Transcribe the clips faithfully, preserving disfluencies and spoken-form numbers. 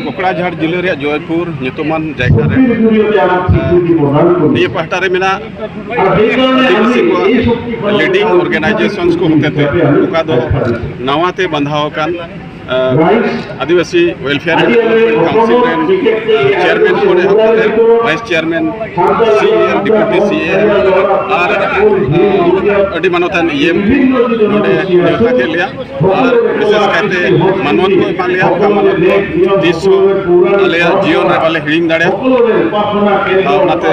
ᱠᱚᱠᱲᱟᱡᱷᱟᱲ ᱡᱤᱞᱟᱹ ᱨᱮᱭᱟᱜ ᱡᱚᱭᱯᱩᱨ ᱧᱩᱛᱩᱢᱟᱱ ᱡᱟᱭᱜᱟ ᱨᱮ, ᱱᱤᱭᱟᱹ ᱯᱟᱦᱴᱟ ᱨᱮ ᱢᱮᱱᱟᱜ ᱟᱹᱫᱤᱵᱟᱹᱥᱤ ᱠᱚᱣᱟᱜ ᱞᱤᱰᱤᱝ ᱚᱨᱜᱟᱱᱟᱭᱡᱮᱥᱚᱱᱥ ᱠᱚ ᱦᱚᱛᱮᱛᱮ, ᱚᱠᱟ ᱫᱚ ᱱᱟᱣᱟ ᱛᱮ ᱵᱟᱸᱫᱷᱟᱣ ᱟᱠᱟᱱ ᱟᱹᱫᱤᱵᱟᱹᱥᱤ ᱣᱮᱞᱯᱷᱮᱭᱟᱨ ᱮᱱᱰ ᱰᱮᱵᱷᱞᱚᱯᱢᱮᱱᱴ ᱠᱟᱣᱩᱱᱥᱤᱞ ᱨᱮᱱ ᱪᱮᱭᱟᱨᱢᱮᱱ ᱠᱷᱚᱱ ᱮᱦᱚᱵ ᱠᱟᱛᱮ ᱵᱷᱟᱭᱤᱥ ᱪᱮᱭᱟᱨᱢᱮᱱ, ᱥᱤ ᱮᱢ, ᱰᱮᱯᱩᱴᱤ ᱥᱤ ᱮᱢ ᱟᱨ ᱟᱹᱰᱤ ᱢᱟᱱᱚᱛᱟᱱ ᱤ ᱮᱢ ᱱᱚᱰᱮ ᱱᱮᱣᱛᱟ ᱠᱮᱫ ᱞᱮᱭᱟ᱾ ᱟᱨ ᱵᱤᱥᱮᱥ ᱠᱟᱭᱛᱮ ᱢᱟᱱᱚᱛ ᱠᱚ ᱮᱢᱟᱜ ᱞᱮᱭᱟ, ᱚᱠᱟ ᱢᱟᱱᱚᱛ ᱫᱚ ᱛᱤᱥ ᱦᱚᱸ ᱟᱞᱮᱭᱟᱜ ᱡᱤᱭᱚᱱ ᱨᱮ ᱵᱟᱞᱮ ᱦᱤᱲᱤᱧ ᱫᱟᱲᱮᱭᱟᱜᱼᱟ᱾ ᱟᱨ ᱚᱱᱟᱛᱮ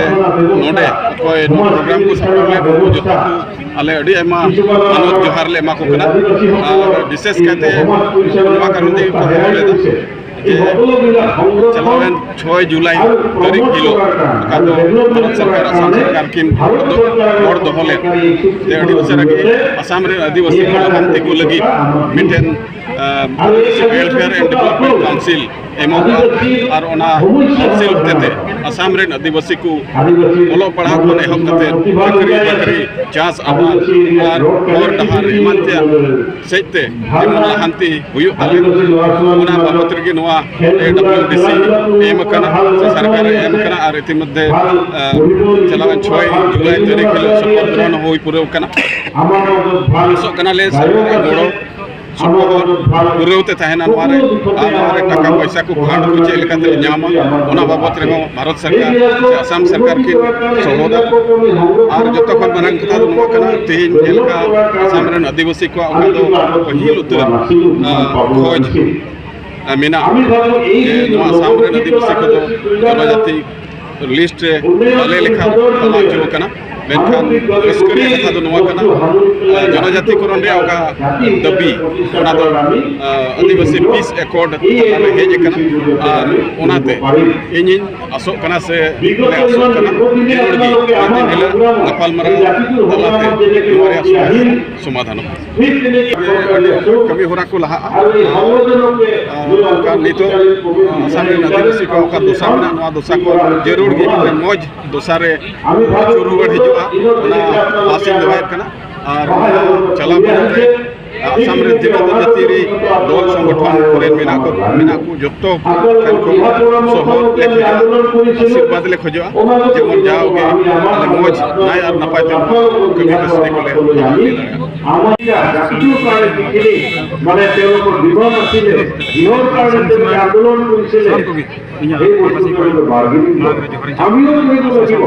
ᱱᱚᱰᱮ ᱚᱠᱚᱭ ᱱᱚᱣᱟ ᱯᱨᱳᱜᱨᱟᱢ ᱠᱚ ᱥᱟᱯᱲᱟᱣ ᱞᱮᱫ, ᱩᱱᱠᱩ ᱡᱚᱛᱚ ᱠᱚ ᱟᱞᱮ ᱟᱹᱰᱤ ᱟᱭᱢᱟ ᱢᱟᱱᱚᱛ ᱡᱚᱦᱟᱨ ᱞᱮ ᱮᱢᱟ ᱠᱚ ᱠᱟᱱᱟ᱾ ᱟᱨ ᱵᱤᱥᱮᱥ ᱠᱟᱭᱛᱮ ᱱᱚᱣᱟ ᱠᱟᱨᱚᱱ ᱛᱮᱜᱮ ᱠᱚ ᱦᱚᱦᱚ ᱞᱮᱫᱟ ᱡᱮ ᱪᱟᱞᱟᱣᱮᱱ ᱪᱷᱚᱭ ᱡᱩᱞᱟᱭ ᱛᱟᱹᱨᱤᱠᱷ ᱦᱤᱞᱳᱜ, ᱚᱠᱟ ᱫᱚ ᱵᱷᱟᱨᱚᱛ ᱥᱚᱨᱠᱟᱨ, ᱟᱥᱟᱢ ᱥᱚᱨᱠᱟᱨ ᱠᱤᱱ ᱦᱚᱲ ᱫᱚᱦᱚ ᱞᱮᱫ, ᱡᱮ ᱟᱹᱰᱤ ᱩᱥᱟᱹᱨᱟ ᱜᱮ ᱟᱥᱟᱢ ᱨᱮᱱ ᱟᱹᱫᱤᱵᱟᱹᱥᱤ ᱠᱚ ᱞᱟᱦᱟᱱᱛᱤ ᱠᱚ ᱞᱟᱹᱜᱤᱫ ᱢᱤᱫᱴᱮᱱ, ᱟᱸ, ᱟᱹᱫᱤᱵᱟᱹᱥᱤ ᱣᱮᱞᱯᱷᱮᱭᱟᱨ ᱮᱱᱰ ᱰᱮᱵᱷᱞᱚᱯᱢᱮᱱᱴ ᱠᱟᱣᱩᱱᱥᱤᱞ ᱮᱢᱚᱜᱼᱟ᱾ ᱟᱨ ᱚᱱᱟ ᱠᱟᱣᱩᱱᱥᱤᱞ ᱦᱚᱛᱮᱛᱮ ᱟᱥᱟᱢ ᱨᱮᱱ ᱟᱹᱫᱤᱵᱟᱹᱥᱤ ᱠᱚ ᱚᱞᱚᱜ ᱯᱟᱲᱦᱟᱣ ᱠᱷᱚᱱ ᱮᱦᱚᱵ ᱠᱟᱛᱮ ᱪᱟᱹᱠᱨᱤ ᱵᱟᱹᱠᱨᱤ, ᱪᱟᱥ ᱟᱵᱟᱫ ᱟᱨ ᱦᱚᱨ ᱰᱟᱦᱟᱨ ᱮᱢᱟᱱ ᱛᱮᱭᱟᱜ ᱥᱮᱫ ᱛᱮ ᱡᱮᱢᱚᱱ ᱞᱟᱦᱟᱱᱛᱤ ᱦᱩᱭᱩᱜ ᱛᱟᱞᱮ, ᱚᱱᱟ ᱵᱟᱵᱚᱛ ᱨᱮᱜᱮ ᱱᱚᱣᱟ ᱮ ᱰᱟᱵᱞᱤᱭᱩ ᱰᱤ ᱥᱤ ᱮᱢ ᱟᱠᱟᱱᱟ, ᱥᱮ ᱥᱚᱨᱠᱟᱨ ᱮ ᱮᱢ ᱟᱠᱟᱱᱟ᱾ ᱟᱨ ᱤᱛᱤᱢᱚᱫᱽᱫᱷᱮ, ᱟ, ᱪᱟᱞᱟᱣᱮᱱ ᱪᱷᱚᱭ ᱡᱩᱞᱟᱭ ᱛᱟᱹᱨᱤᱠᱷ ᱦᱤᱞᱳᱜ ᱥᱚᱯᱚᱫ ᱜᱨᱚᱦᱚᱱ ᱦᱩᱭ ᱯᱩᱨᱟᱹᱣ ᱟᱠᱟᱱᱟ᱾ ᱟᱥᱚᱜ ᱠᱟᱱᱟᱞᱮ ᱥᱚᱨᱠᱟᱨᱟᱜ ᱜᱚᱲᱚ ᱥᱚᱯᱚᱦᱚᱫ ᱯᱩᱨᱟᱹᱣ ᱛᱮ ᱛᱟᱦᱮᱱᱟ ᱱᱚᱣᱟ ᱨᱮ, ᱟᱨ ᱱᱚᱣᱟ ᱨᱮ ᱴᱟᱠᱟ ᱯᱚᱭᱥᱟ ᱠᱚ ᱯᱷᱟᱱᱰ ᱠᱚ ᱪᱮᱫ ᱞᱮᱠᱟᱛᱮ ᱧᱟᱢᱟ, ᱚᱱᱟ ᱵᱟᱵᱚᱛ ᱨᱮᱦᱚᱸ ᱵᱷᱟᱨᱚᱛ ᱥᱚᱨᱠᱟᱨ ᱥᱮ ᱟᱥᱟᱢ ᱥᱚᱨᱠᱟᱨ ᱠᱤᱱ ᱥᱚᱦᱚᱫᱟ᱾ ᱟᱨ ᱡᱚᱛᱚ ᱠᱷᱚᱱ ᱢᱟᱨᱟᱝ ᱠᱟᱛᱷᱟ ᱫᱚ ᱱᱚᱣᱟ ᱠᱟᱱᱟ, ᱛᱮᱦᱮᱧ ᱡᱮᱞᱮᱠᱟ ᱟᱥᱟᱢ ᱨᱮᱱ ᱟᱹᱫᱤᱵᱟᱹᱥᱤ ᱠᱚᱣᱟᱜ ᱚᱠᱟ ᱫᱚ ᱯᱟᱹᱦᱤᱞ ᱩᱛᱟᱹᱨ, ᱟ, ᱠᱷᱚᱡᱽ, ᱟ, ᱢᱮᱱᱟᱜᱼᱟ ᱡᱮ ᱱᱚᱣᱟ ᱟᱥᱟᱢ ᱨᱮᱱ ᱟᱹᱫᱤᱵᱟᱹᱥᱤ ᱠᱚᱫᱚ ᱡᱚᱱᱚᱡᱟᱛᱤ ᱞᱤᱥᱴ ᱨᱮ ᱵᱟᱞᱮ ᱞᱮᱠᱷᱟ ᱛᱟᱞᱟ ᱦᱚᱪᱚ ᱟᱠᱟᱱᱟ᱾ ᱢᱮᱱᱠᱷᱟᱱ ᱨᱟᱹᱥᱠᱟᱹ ᱨᱮᱭᱟᱜ ᱠᱟᱛᱷᱟ ᱫᱚ ᱱᱚᱣᱟ ᱠᱟᱱᱟ, ᱟᱨ ᱡᱚᱱᱚᱡᱟᱛᱤᱠᱚᱨᱚᱱ ᱨᱮᱭᱟᱜ ᱚᱠᱟ ᱫᱟᱹᱵᱤ, ᱚᱱᱟ ᱫᱚ, ᱟᱨ, ᱟᱹᱫᱤᱵᱟᱹᱥᱤ ᱯᱤᱥ ᱮᱠᱚᱨᱰ ᱛᱟᱞᱟ ᱨᱮ ᱦᱮᱡ ᱟᱠᱟᱱᱟ᱾ ᱟᱨ ᱚᱱᱟᱛᱮ ᱤᱧᱤᱧ ᱟᱥᱚᱜ ᱠᱟᱱᱟ ᱥᱮ ᱞᱮ ᱟᱥᱚᱜ ᱠᱟᱱᱟ, ᱡᱟᱹᱨᱩᱲ ᱜᱮ ᱢᱤᱫ ᱫᱤᱱ ᱦᱤᱞᱳᱜ ᱜᱟᱯᱟᱞᱢᱟᱨᱟᱣ ᱛᱟᱞᱟᱛᱮ ᱱᱚᱣᱟ ᱨᱮᱭᱟᱜ ᱥᱚᱢᱟᱫᱷᱟᱱ ᱥᱚᱢᱟᱫᱷᱟᱱᱚᱜᱼᱟ᱾ ᱟᱹᱰᱤ ᱠᱟᱹᱢᱤ ᱦᱚᱨᱟ ᱠᱚ ᱞᱟᱦᱟᱜᱼᱟ᱾ ᱟᱨ ᱚᱱᱠᱟ ᱱᱤᱛᱚᱜ ᱟᱥᱟᱢ ᱨᱮᱱ ᱟᱹᱫᱤᱵᱟᱹᱥᱤ ᱠᱚ ᱚᱠᱟ ᱫᱚᱥᱟ ᱢᱮᱱᱟᱜᱼᱟ, ᱱᱚᱣᱟ ᱫᱚᱥᱟ ᱠᱚ ᱡᱟᱹᱨᱩᱲ ᱜᱮ ᱢᱤᱫᱴᱮᱱ ᱢᱚᱡᱽ ᱫᱚᱥᱟ ᱨᱮ ᱟᱹᱪᱩᱨ ᱨᱩᱣᱟᱹᱲ ᱦᱤᱡᱩᱜᱼᱟ, ᱚᱱᱟ ᱟᱥ ᱤᱧ ᱫᱚᱦᱚᱭᱮᱫ ᱠᱟᱱᱟ᱾ ᱟᱨ ᱪᱟᱞᱟᱣ ᱠᱟᱱᱟ ᱨᱮ ᱟᱥᱟᱢ ᱨᱮᱱ ᱡᱮᱛᱮ ᱡᱟᱹᱛᱤᱭᱟᱹᱨᱤ ᱫᱚᱞ ᱥᱚᱝᱜᱚᱴᱷᱚᱱ ᱠᱚᱨᱮᱱ ᱢᱮᱱᱟᱜ ᱠᱚ, ᱢᱮᱱᱟᱜ ᱠᱚ ᱡᱚᱛᱚ ᱴᱷᱮᱱ ᱠᱷᱚᱱ ᱥᱚᱦᱚᱫ ᱞᱮ ᱠᱷᱚᱡᱚᱜᱼᱟ, ᱟᱥᱤᱨᱵᱟᱫᱽ ᱞᱮ ᱠᱷᱚᱡᱚᱜᱼᱟ, ᱡᱮᱢᱚᱱ ᱡᱟᱣᱜᱮ ᱟᱞᱮ ᱢᱚᱡᱽ ᱱᱟᱭ ᱟᱨ ᱱᱟᱯᱟᱭ ᱛᱮ ᱱᱚᱣᱟ ᱠᱟᱹᱢᱤ ᱠᱟᱹᱥᱱᱤ ᱠᱚᱞᱮ ᱞᱟᱦᱟ ᱤᱫᱤ ᱫᱟᱲᱮᱭᱟᱜᱼᱟ᱾ আমাৰ জাতিটোৰ কাৰণে যিখিনি, মানে, তেওঁলোকৰ বিভাগ আছিলে, যিহৰ কাৰণে তেওঁলোকে আন্দোলন কৰিছিলে, সেই বস্তুটো তেওঁলোকে বাদ দি দিব। আমিও কৰিব লাগিব।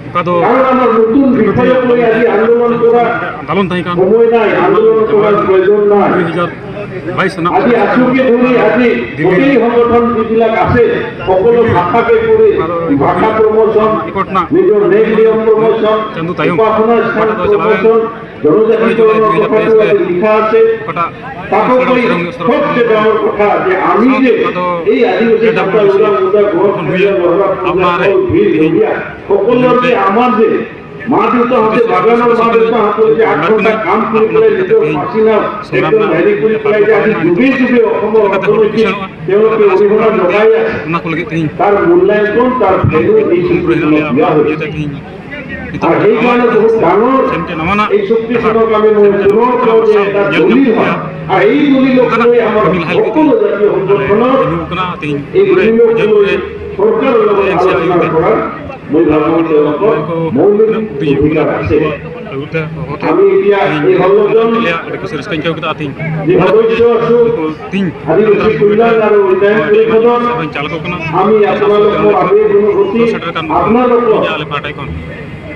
ᱚᱠᱟ ᱫᱚ ᱠᱟᱨণ আমাৰ নতুন বিষয়ক লৈ আজি আন্দোলন কৰা আন্দোলন ᱛᱟᱦᱮᱸ ᱠᱟᱱ সময় নাই, আন্দোলন কৰাৰ প্ৰয়োজন নাই। দুই হাজাৰ বাইছ চনত আজি আছুকে ধৰি আজি গোটেই সংগঠন যিবিলাক আছে, সকলো ভাষাকে কৰি ভাষা প্ৰমোচন, নিজৰ নেক নিয়ম প্ৰমোচন, চান্দু তায়ং উপাসনা স্থান প্ৰমোচন, জনজাতিকৰণৰ কথাটো আজি লিখা আছে। তাতকৈ সবচে ডাঙৰ কথা যে আমি যে এই আদিবাসী সন্তান উজান বজাৰ গড় পূজা লহৰা পূজা সকলো ভিৰ ধুনীয়া সকলোতে আমাৰ যে মা দেউতাহঁতে বাগানৰ মা দেউতাসকলে যে আঠ ঘণ্টা কাম কৰি পেলাই নিজৰ পাচিনা একদম হেৰি কৰি পেলাই যে আজি যুগে যুগে অসমৰ অৰ্থনীতিত তেওঁলোকে অৰিহণা যোগাই আছে, ᱚᱱᱟ ᱠᱚ ᱞᱟᱹᱜᱤᱫ ᱛᱮᱦᱮᱧ তাৰ মূল্যায়ন, তাৰ ভেলু এই ᱥᱩᱠᱨᱤ দিয়া হৈছে। ᱛᱮᱦᱮᱧ ᱟᱨ ᱱᱤᱛᱚᱜ ᱥᱮ ᱢᱤᱫᱴᱮᱱ ᱱᱟᱣᱟᱱᱟᱜ ᱰᱟᱦᱟᱨ, ᱥᱮ ᱢᱤᱫᱴᱮᱱ ᱱᱟᱣᱟᱱᱟᱜ ᱠᱟᱛᱷᱟ ᱧᱮᱞ ᱧᱟᱢᱚᱜ ᱠᱟᱱᱟ᱾ ᱚᱱᱠᱟᱱᱟᱜ ᱠᱟᱹᱢᱤ ᱞᱟᱦᱟ ᱞᱟᱹᱜᱤᱫ ᱛᱮ ᱟᱞᱮ ᱛᱤᱸᱜᱩ ᱠᱟᱱᱟ᱾ ᱛᱮᱦᱮᱧ ᱱᱚᱰᱮ ᱡᱟᱹᱨᱩᱲ ᱨᱮ ᱮᱱ ᱥᱤ ᱟᱭ ᱭᱩ ᱛᱮ ᱱᱚᱣᱟ ᱠᱚ ᱩᱫᱩᱜ ᱦᱩᱭᱩᱜ ᱠᱟᱱᱟ᱾ ᱟᱹᱜᱩ ᱛᱮ ᱦᱚᱦᱚ ᱛᱮ ᱛᱮᱦᱮᱧ ᱟᱹᱰᱤ ᱠᱩᱥᱤ ᱨᱟᱹᱥᱠᱟᱹᱧ ᱟᱹᱭᱠᱟᱹᱣ ᱠᱮᱫᱟ᱾ ᱛᱮᱦᱮᱧ ᱱᱚᱰᱮ ᱩᱱᱠᱩ ᱛᱮᱦᱮᱧ ᱟᱹᱰᱤ ᱨᱟᱹᱥᱠᱟᱹ ᱠᱩᱞᱤ ᱞᱟᱝ ᱟᱨ ᱚᱱᱠᱟ ᱟᱹᱰᱤ ᱟᱹᱰᱤ ᱥᱟᱨᱦᱟᱣ ᱤᱧ ᱪᱟᱞ ᱟᱠᱚ ᱠᱟᱱᱟ᱾ ᱟᱢ ᱥᱟᱶᱛᱮ ᱥᱮᱴᱮᱨ ᱟᱠᱟᱱ ᱟᱯᱱᱟᱨ ᱠᱚ ᱟᱞᱮ ᱯᱟᱦᱴᱟ ᱠᱷᱚᱱ,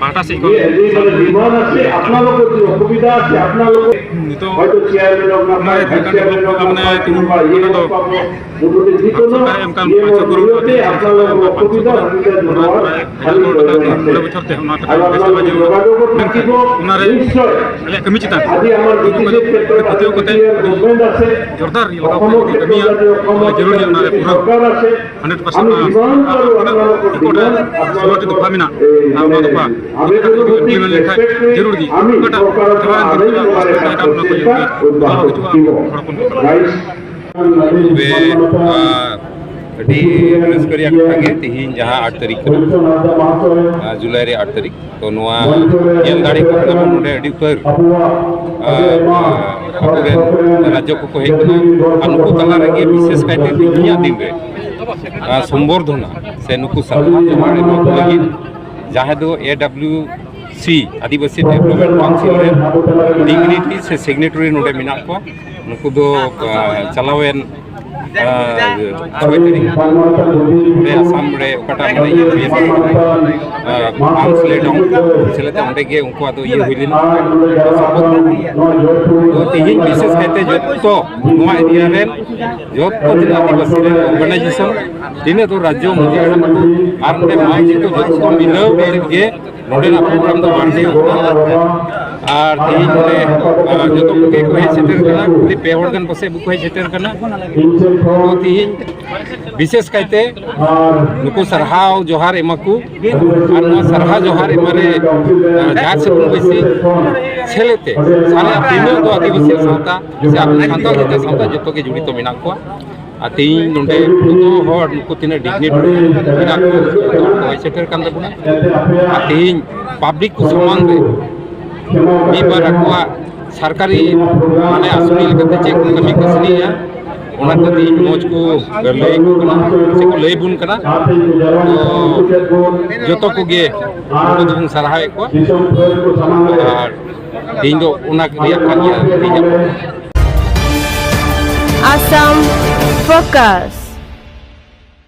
ᱯᱟᱦᱴᱟ ᱥᱮᱫ ᱠᱷᱚᱱ ᱡᱮ, ᱡᱮ, ᱢᱟᱱᱮ, ᱰᱤᱢᱟᱱᱰ ᱟᱪᱷᱮ, ᱟᱯᱱᱟᱨ ᱠᱚ ᱡᱩᱫᱤ ᱚᱥᱩᱵᱤᱫᱷᱟ ᱟᱪᱷᱮ, ᱟᱯᱱᱟᱨ ᱠᱚ ᱱᱤᱛᱚᱜ ᱦᱚᱭᱛᱳ ᱪᱮᱭᱟᱨᱢᱮᱱ ᱚᱜ ᱠᱟᱱᱟ, ᱱᱚᱣᱟ ᱵᱷᱟᱭᱤᱥ ᱪᱮᱭᱟᱨᱢᱮᱱ ᱚᱜ ᱠᱟᱱᱟ, ᱢᱟᱱᱮ ᱠᱤᱝᱵᱟ ᱤᱭᱟᱹ ᱚᱠᱟ ᱫᱚ ᱚᱜ ᱠᱟᱱᱟ, ᱡᱮ ᱠᱳᱱᱳ ᱵᱷᱟᱨᱚᱛ ᱥᱚᱨᱠᱟᱨᱮ ᱮᱢ ᱠᱟᱱ ᱤᱭᱟᱹ ᱯᱚᱭᱥᱟ ᱠᱚ ᱠᱚᱨᱢᱚ ᱤᱭᱟᱹ ᱛᱮ ᱟᱯᱱᱟᱨ ᱠᱚ ᱚᱥᱩᱵᱤᱫᱷᱟ, ᱚᱥᱩᱵᱤᱫᱷᱟ ᱚᱱᱟ ᱡᱚᱛᱚᱣᱟᱜ ᱠᱚᱨᱮ ᱦᱟᱡᱟᱨ ᱴᱟᱠᱟ ᱢᱚᱬᱮ ᱵᱚᱪᱷᱚᱨ ᱛᱮ ᱚᱱᱟ ᱴᱟᱠᱟ ᱟᱨ ᱟᱯᱱᱟᱨ ᱯᱚᱭᱥᱟ ᱠᱚ ᱵᱟᱝ ᱦᱤᱡᱩᱜᱼᱟ᱾ ᱡᱳᱜᱟᱡᱳᱜᱽ ᱢᱮᱱᱠᱷᱟᱱ ᱴᱷᱟᱹᱠᱤ ᱠᱚ ᱚᱱᱟᱨᱮ ᱱᱤᱥᱪᱚᱭ ᱟᱞᱮᱭᱟᱜ ᱠᱟᱹᱢᱤ ᱪᱮᱛᱟᱱ ᱟᱹᱰᱤ ᱟᱢᱟᱨ ᱩᱱᱠᱩ ᱠᱚ ᱵᱤᱥᱮᱥ ᱠᱷᱮᱛᱨᱮ ᱚᱸᱰᱮ ᱯᱟᱹᱛᱭᱟᱹᱣ ᱠᱟᱛᱮ ᱜᱚᱵᱷᱚᱨᱱᱢᱮᱱᱴ ᱟᱥᱮ ᱡᱳᱨᱫᱟᱨ ᱞᱟᱜᱟᱣ ᱠᱟᱛᱮ ᱠᱟᱹᱢᱤᱭᱟ, ᱡᱟᱹᱨᱩᱲ ᱜᱮᱭᱟ ᱚᱱᱟ ᱨᱮ ᱯᱩᱨᱟᱹ ᱥᱚᱨᱠᱟᱨ ᱟᱥᱮ ᱦᱟᱱᱰᱨᱮᱰ ᱯᱟᱨᱥᱮᱱᱴ ᱟᱢ ᱚᱱᱟ ᱵᱤᱢᱟᱱ ᱟᱨ ᱚᱱᱟ ᱚᱱᱟ ᱨᱮᱠᱚ ᱨᱤᱯᱳᱨᱴ ᱨᱮ ᱵᱤᱢᱟᱱ ᱟᱯᱱᱟᱨ ᱥᱳᱞᱳᱴᱤ ᱠᱚ ᱫᱚᱯᱷᱟ ᱢᱮᱱᱟᱜ, ᱮ, ᱟᱨ ᱚᱱᱟ ᱫᱚᱯᱷᱟ ᱟᱵᱮ ᱠᱚᱫᱚ ᱤᱢᱯᱞᱤᱢᱮᱱᱴ ᱞᱮᱱᱠᱷᱟᱱ ᱡᱟᱹᱨᱩᱲ ᱜᱮ᱾ ᱚᱠᱟᱴᱟᱜ ᱫᱚᱯᱷᱟ ᱟᱹᱱ ᱠᱟᱱᱟ, ᱚᱱᱟ ᱠᱚ ᱡᱟᱹᱨᱩᱲ ᱜᱮ᱾ ᱚᱱᱟ ᱠᱚ ᱦᱤᱡᱩᱜᱼᱟ, ᱦᱚᱲ ᱦᱚᱯᱚᱱ ᱠᱚ ᱛᱟᱞᱟ ᱨᱮ᱾ ᱛᱚᱵᱮ, ᱟᱨ ᱟᱹᱰᱤ ᱨᱟᱹᱥᱠᱟᱹ ᱨᱮᱭᱟᱜ ᱠᱟᱛᱷᱟ ᱜᱮ, ᱛᱮᱦᱮᱧ ᱡᱟᱦᱟᱸ ᱟᱴ ᱛᱟᱹᱨᱤᱠᱷ ᱠᱟᱱᱟ, ᱟᱨ ᱡᱩᱞᱟᱭ ᱨᱮᱭᱟᱜ ᱟᱴ ᱛᱟᱹᱨᱤᱠᱷ, ᱛᱚ ᱱᱚᱣᱟ ᱧᱮᱞ ᱫᱟᱲᱮ ᱠᱚ ᱠᱟᱱᱟ ᱵᱚᱱ ᱱᱚᱰᱮ ᱟᱹᱰᱤ ᱩᱛᱟᱹᱨ, ᱟᱨ, ᱟᱨ ᱟᱵᱚᱨᱮᱱ ᱨᱟᱡᱽᱡᱚ ᱠᱚᱠᱚ ᱦᱮᱡ ᱠᱟᱱᱟ᱾ ᱟᱨ ᱱᱩᱠᱩ ᱛᱟᱞᱟ ᱨᱮᱜᱮ ᱵᱤᱥᱮᱥ ᱠᱟᱭᱛᱮ ᱛᱮᱦᱮᱧᱟᱜ ᱫᱤᱱ ᱨᱮ, ᱟᱨ, ᱥᱚᱢᱵᱚᱨᱫᱷᱚᱱᱟ ᱥᱮ ᱱᱩᱠᱩ ᱥᱟᱨᱦᱟᱣ ᱡᱚᱦᱟᱨ ᱮᱢᱟ ᱠᱚ ᱞᱟᱹᱜᱤᱫ, ᱡᱟᱦᱟᱸᱭ ᱫᱚ ᱮ ᱰᱟᱵᱞᱤᱭᱩ ᱥᱤ, ᱟᱹᱫᱤᱵᱟᱹᱥᱤ ᱰᱮᱵᱷᱞᱚᱯᱢᱮᱱᱴ ᱠᱟᱣᱩᱱᱥᱤᱞ ᱨᱮᱱ ᱰᱤᱜᱽᱱᱤᱴᱤ ᱥᱮ ᱥᱤᱜᱽᱱᱮᱴᱟᱨᱤ ᱱᱚᱰᱮ ᱢᱮᱱᱟᱜ ᱠᱚᱣᱟ, ᱱᱩᱠᱩ ᱫᱚ, ᱟᱨ, ᱪᱟᱞᱟᱣᱮᱱ ᱟᱨ ᱪᱷᱚᱭ ᱛᱟᱹᱨᱤᱠᱷ ᱚᱸᱰᱮ ᱟᱥᱟᱢ ᱨᱮ ᱚᱠᱟᱴᱟᱜ ᱢᱟᱱᱮ ᱤᱭᱟᱹ ᱦᱩᱭᱮᱱ, ᱟᱨ, ᱟᱨᱢᱥ ᱞᱮ ᱰᱟᱣᱩᱱ ᱥᱮᱞᱮᱫ ᱛᱮ ᱚᱸᱰᱮ ᱜᱮ ᱩᱱᱠᱩᱣᱟᱜ ᱫᱚ ᱤᱭᱟᱹ ᱦᱩᱭ ᱞᱮᱱᱟ᱾ ᱛᱚ ᱛᱮᱦᱮᱧ ᱵᱤᱥᱮᱥ ᱠᱟᱭᱛᱮ ᱡᱚᱛᱚ ᱱᱚᱣᱟ ᱮᱨᱤᱭᱟ ᱨᱮᱱ ᱡᱚᱛᱚ ᱛᱤᱱᱟᱹᱜ ᱟᱹᱫᱤᱵᱟᱹᱥᱤ ᱨᱮᱱ ᱚᱨᱜᱟᱱᱟᱭᱡᱮᱥᱚᱱ, ᱛᱤᱱᱟᱹᱜ ᱫᱚ ᱨᱟᱡᱽᱡᱚ ᱢᱟᱹᱡᱷᱤ ᱦᱟᱲᱟᱢ ᱠᱚ ᱟᱨ ᱱᱚᱰᱮ ᱢᱟᱹᱡᱷᱤ ᱠᱚ ᱡᱚᱛᱚ ᱢᱤᱞᱟᱹᱣ ᱠᱟᱛᱮ ᱜᱮ ᱱᱚᱰᱮᱱᱟᱜ ᱯᱨᱳᱜᱨᱟᱢ ᱫᱚ ᱵᱟᱝ ᱦᱩᱭᱩᱜ ᱠᱟᱱᱟ᱾ ᱟᱨ ᱛᱮᱦᱮᱧ ᱱᱚᱰᱮ, ᱟᱨ, ᱡᱚᱛᱚ ᱠᱚᱜᱮ ᱠᱚ ᱦᱮᱡ ᱥᱮᱴᱮᱨ ᱠᱟᱱᱟ, ᱠᱷᱟᱹᱞᱤ ᱯᱮ ᱦᱚᱲ ᱜᱟᱱ ᱯᱟᱥᱮᱡ ᱵᱟᱠᱚ ᱦᱮᱡ ᱥᱮᱴᱮᱨ ᱠᱟᱱᱟ᱾ ᱛᱚ ᱛᱮᱦᱮᱧ ᱵᱤᱥᱮᱥ ᱠᱟᱭᱛᱮ ᱱᱩᱠᱩ ᱥᱟᱨᱦᱟᱣ ᱡᱚᱦᱟᱨ ᱮᱢᱟ ᱠᱚ, ᱟᱨ ᱱᱚᱣᱟ ᱥᱟᱨᱦᱟᱣ ᱡᱚᱦᱟᱨ ᱮᱢᱟ ᱨᱮ, ᱟᱨ, ᱡᱟᱦᱮᱨ ᱥᱟᱹᱜᱩᱱ ᱵᱟᱹᱭᱥᱤ ᱥᱮᱞᱮᱫ ᱛᱮ ᱥᱟᱱᱟᱢ ᱛᱤᱱᱟᱹᱜ ᱫᱚ ᱟᱹᱫᱤᱵᱟᱹᱥᱤ ᱥᱟᱶᱛᱟ ᱥᱮ ᱟᱵᱚ ᱥᱟᱱᱛᱟᱲ ᱡᱟᱹᱛᱤ ᱥᱟᱶᱛᱟ ᱡᱚᱛᱚ ᱜᱮ ᱡᱚᱲᱤᱛᱚ ᱢᱮᱱᱟᱜ ᱠᱚᱣᱟ᱾ ᱟᱨ ᱛᱮᱦᱮᱧ ᱱᱚᱰᱮ ᱡᱚᱛᱚ ᱦᱚᱲ ᱱᱩᱠᱩ ᱛᱤᱱᱟᱹᱜ ᱰᱤᱜᱽᱱᱤᱴᱤ ᱢᱮᱱᱟᱜ ᱠᱚ ᱡᱚᱛᱚ ᱦᱚᱲ ᱠᱚ ᱦᱮᱡ ᱥᱮᱴᱮᱨ ᱠᱟᱱ ᱛᱟᱵᱚᱱᱟ᱾ ᱟᱨ ᱛᱮᱦᱮᱧ ᱯᱟᱵᱽᱞᱤᱠ ᱠᱚ ᱥᱟᱢᱟᱝ ᱨᱮ ᱢᱤᱫ ᱵᱟᱨ ᱟᱠᱚᱣᱟᱜ ᱥᱚᱨᱠᱟᱨᱤ ᱢᱟᱱᱮ ᱟᱹᱥᱩᱞᱤ ᱞᱮᱠᱟᱛᱮ ᱪᱮᱫ ᱠᱚ ᱠᱟᱹᱢᱤ ᱠᱟᱹᱥᱱᱤᱭᱟ, ᱚᱱᱟ ᱠᱚ ᱛᱮᱦᱮᱧ ᱢᱚᱡᱽ ᱠᱚ ᱞᱟᱹᱭ ᱟᱠᱚ ᱠᱟᱱᱟ ᱥᱮ ᱠᱚ ᱞᱟᱹᱭ ᱵᱚᱱ ᱠᱟᱱᱟ᱾ ᱛᱚ ᱡᱚᱛᱚ ᱠᱚᱜᱮ ᱩᱱᱠᱩ ᱫᱚᱵᱚᱱ ᱥᱟᱨᱦᱟᱣᱮᱫ ᱠᱚᱣᱟ᱾ ᱟᱨ ᱛᱮᱦᱮᱧ ᱫᱚ ᱚᱱᱟ ᱨᱮᱭᱟᱜ ᱠᱟᱱ ᱜᱮᱭᱟ ᱛᱮᱦᱮᱧᱟᱜ ᱯᱨᱳᱜᱨᱟᱢ᱾ Assam Focus.